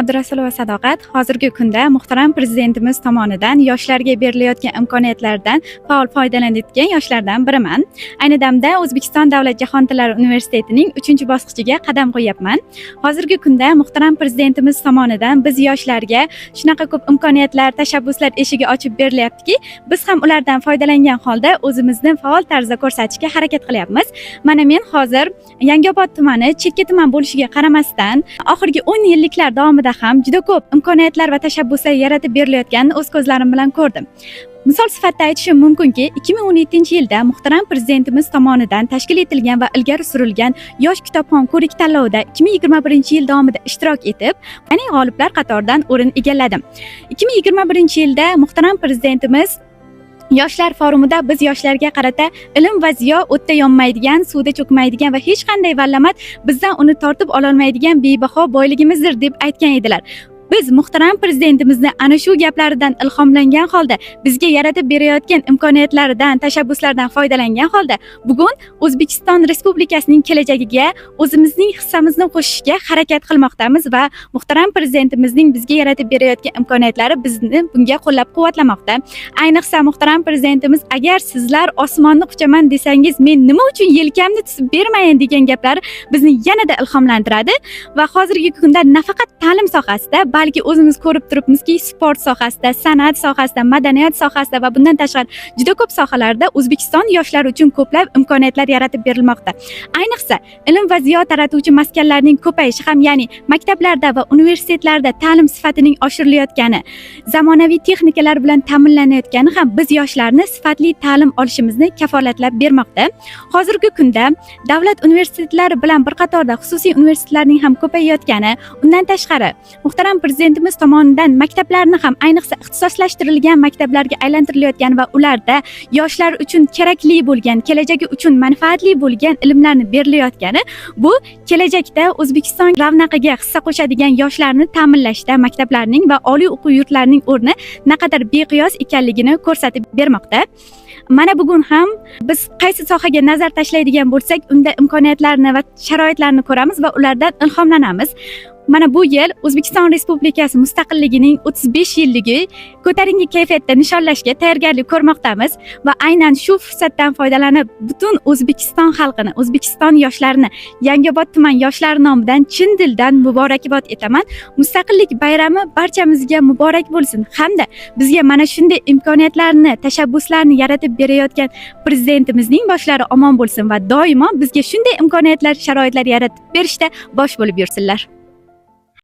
Abdurasulova Sadoqat. Hozirgi kunda muhtaram prezidentimiz tomonidan yoshlarga berilayotgan imkoniyatlardan faol foydalanayotgan yoshlardan biriman. Ayni damda O'zbekiston davlat jahon tillari universitetining uchinchi bosqichiga qadam qo'yyapman. Hozirgi kunda muhtaram prezidentimiz tomonidan biz yoshlarga shunaqa ko'p imkoniyatlar, tashabbuslar eshigi ochib berilyaptiki, biz ham ulardan foydalangan holda o'zimizni faol tarzda ko'rsatishga harakat qilyapmiz. Mana men hozir Yangiobod tumani chekka tuman bo'lishiga qaramasdan, oxirgi 10 yilliklar davomida ham juda ko'p imkoniyatlar va tashabbuslar yaratib berilayotganini o'z ko'zlarim bilan ko'rdim. Misol sifatida aytishim mumkinki, 2017 yilda muhtaram prezidentimiz tomonidan tashkil etilgan va ilgari surilgan Yosh kitobxon ko'rik tanlovida 2021 yil davomida ishtirok etib, ya'ni g'oliblar qatoridan o'rin egalladim. 2021 yilda muhtaram prezidentimiz Yoshlar forumida biz yoshlarga qarata ilm va ziyo o'tda yonmaydigan, suvda cho'kmaydigan va hech qanday vallamat bizdan uni tortib ololmaydigan bebaho boyligimizdir, deb aytgan edilar. Biz muhtaram prezidentimizni ana shu gaplaridan ilhomlangan holda, bizga yaratib berayotgan imkoniyatlaridan, tashabbuslardan foydalangan holda bugun O'zbekiston Respublikasining kelajagiga o'zimizning hissamizni qo'shishga harakat qilmoqdamiz va muhtaram prezidentimizning bizga yaratib berayotgan imkoniyatlari bizni bunga qo'llab-quvvatlamoqda. Ayniqsa, muhtaram prezidentimiz "Agar sizlar osmonni quchaman desangiz, men nima uchun yelkamni tutib bermayin?" degan gaplari bizni yanada ilhomlantiradi va hozirgi kunda nafaqat ta'lim sohasida, balki o'zimiz ko'rib turibmizki, sport sohasida, san'at sohasida, madaniyat sohasida va bundan tashqari juda ko'p sohalarda O'zbekiston yoshlari uchun ko'plab imkoniyatlar yaratib berilmoqda. Ayniqsa, ilm va ziyo taratuvchi maskanlarning ko'payishi ham, ya'ni maktablarda va universitetlarda ta'lim sifatining oshirilayotgani, zamonaviy texnikalar bilan ta'minlanayotgani ham biz yoshlarni sifatli ta'lim olishimizni kafolatlab bermoqda. Hozirgi kunda davlat universitetlari bilan bir qatorda xususiy universitetlarning ham ko'payayotgani, undan tashqari muhtaram prezidentimiz tomonidan maktablarni ham, ayniqsa, ixtisoslashtirilgan maktablarga aylantirilayotgani va ularda yoshlar uchun kerakli bo'lgan, kelajagi uchun manfaatli bo'lgan ilmlarni berilayotgani, bu kelajakda O'zbekiston ravnaqiga hissa qo'shadigan yoshlarni ta'minlashda maktablarning va oliy o'quv yurtlarining o'rni naqadar beqiyos ekanligini ko'rsatib bermoqda. Mana bugun ham biz qaysi sohaga nazar tashlaydigan bo'lsak, unda imkoniyatlarni va sharoitlarni ko'ramiz va ulardan ilhomlanamiz. Mana bu yil O'zbekiston Respublikasi mustaqilligining 35 yilligi ko'tarinki kayfiyatda nishonlashga tayyorgarlik ko'rmoqdamiz va aynan shu fursatdan foydalanib, butun O'zbekiston xalqini, O'zbekiston yoshlarini Yangiobod tuman yoshlari nomidan chin dildan muborakbod etaman. Mustaqillik bayrami barchamizga muborak bo'lsin hamda bizga mana shunday imkoniyatlarni, tashabbuslarni yaratib berayotgan prezidentimizning boshlari omon bo'lsin va doimo bizga shunday imkoniyatlar, sharoitlar yaratib berishda bosh bo'lib yursinlar.